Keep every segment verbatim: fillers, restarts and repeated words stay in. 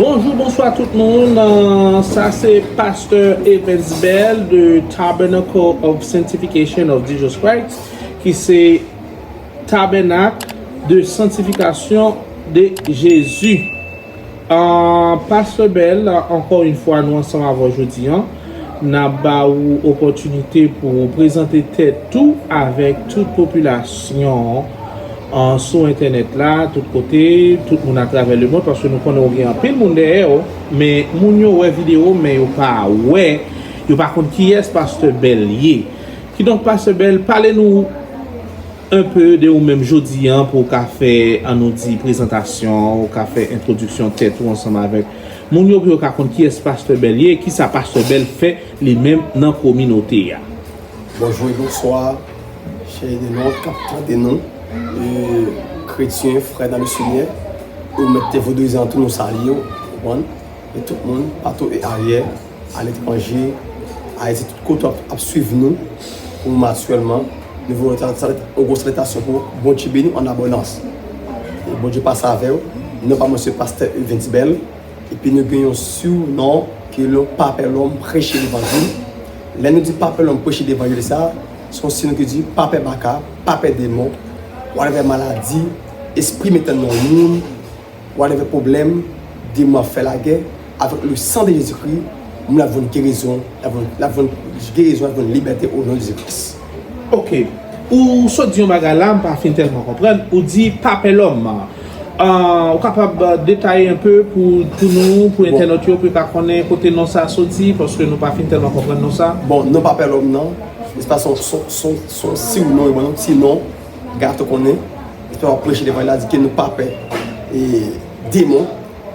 Bonjou, bonswa tout moun. Euh, sa se Pastè Evans Bell de Tabernacle of Sanctification of Jesus Christ, ki se Tabènak de Santifikasyon de Jezi. Euh, Pastè Bell, ankò yon fwa, nou ansanm avè w jodi an. N ap ba ou opòtinite pou w prezante tèt ou avèk tout popilasyon an sou entènèt la, tout kote, tout moun atravè lemonn, paske nou konnen w gen anpil moun dèyè w, men moun yo wè videyo, men yo pa wè, yo pa konn kiyès Pastè Bell ye. Kidonk, Pastè Bell, pale nou un peu de ou menm jodi an pou w ka fè, an nou di, prezantasyon, ou ka fè entwodiksyon tèt ou ansanm avèk moun yo pou yo ka konn kiyès Pastè Bell ye, kisa Pastè Bell fè li menm nan kominote a. Bonjou e bonswa, chè internaute k ap tande nou, e kretyen, frè nan le Senyè, ou mèt te vodouyizan tou nou salye w, ou konprann? E tout moun, patou e aryè, aletranje, Ayiti, tout kote w ap, ap swiv nou, pou moman aktyèlman, nou voye yon gwo salita-, yon gwo salitasyon pou Bondye beni w an abondans. E Bondye pase avè w, non pa mwen se Pastè Evens Bell, epi nou gen yon surnom ki rele Papè Lòm Preche Levanjil. Lè nou di Papè Lòm Preche Levanjil sa, se yon surnom ki di papè baka, papè demon, whatever maladi, espri metan nan moun, whatever pwoblèm, demon ap fè lagè, avèk le sang de Jésus-Christ, moun ap jwenn gerizon, l ap jwenn, l ap jwenn gerizon, l ap jwenn libète o non de Jezi Kris. Ok. Ou sot di yon bagay la, m pa fin tèlman konprann. Ou di Papè Lòm. Ah, ou kapab detaye un peu pou, pou nou, pou entènot yo, pou yo ka konnen kote non sa soti, paske nou pa fin tèlman konprann non sa. Bon, non Papè Lòm nan, se pa son, son, son, son surnom, yo ban nou ti non, gato konnen, se pa preche levanjil la, di ke nou pa pè e demon,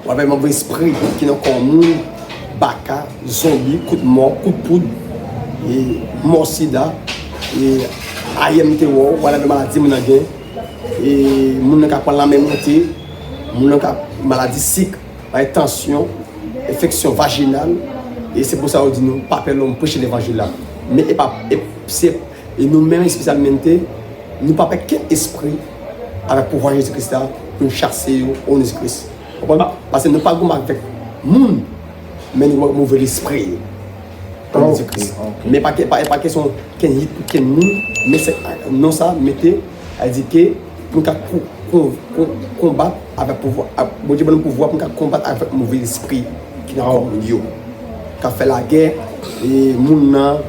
w ap wè move espri ki nan kò moun, baka, zonbi, kout mò, kout poud, e mò sida, e ayèm te wò, w ap wè maladi moun nan gen, e moun nan ka pran lanmè monte, moun nan ka maladi sik, bay tansyon, enfeksyon vajinal, e se pou sa yo di nou pa pè lè w preche levanjil la. Men e pa, e se, e nou menm espesyalmente, nou pa pè kenn espri avèk pouvwa Jezi Kris la pou n chase yo o non de Jezi Kris. Konprann? Paske nou pa goumen avèk moun, men nou wè move lespri yo. O non de Jezi Kris. Men pa, pa, pa kesyon kenn hit pou kenn moun, men se non sa mete, a di ke pou n ka kon, kon, kon, konbat avèk pouvwa, Bondye ban nou pouvwa pou n ka konbat avèk move lespri ki nan kò moun yo. K ap fè lagè, e moun nan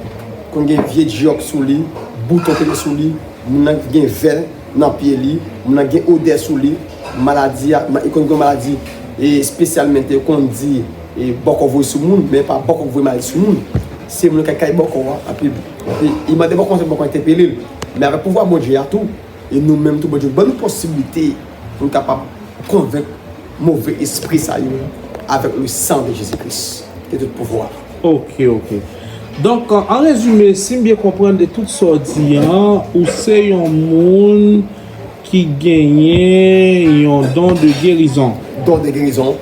konn gen vye djòk sou li, bouton pete sou li, moun nan gen vè nan pye li, moun nan gen odè sou li, maladi a, e konn gen maladi, e espesyalmente yo konn di, e bòkò voye sou moun, men pa bòkò voye maladi sou moun. Se moun nan k al kay bòkò a, epi, epi li mande bòkò, se bòkò entèpele l. Men avèk pouvwa Bondye a tou, e nou menm tou, Bondye ban nou posiblite pou n kapab konvenk move espri sa yo avèk le sang de Jezi Kris, ki tout pouvwa. Ok, ok. Donk, an rezime, si m byen konprann de tout sa w di an, ou se yon moun ki genyen yon don de gerizon. Don de gerizon.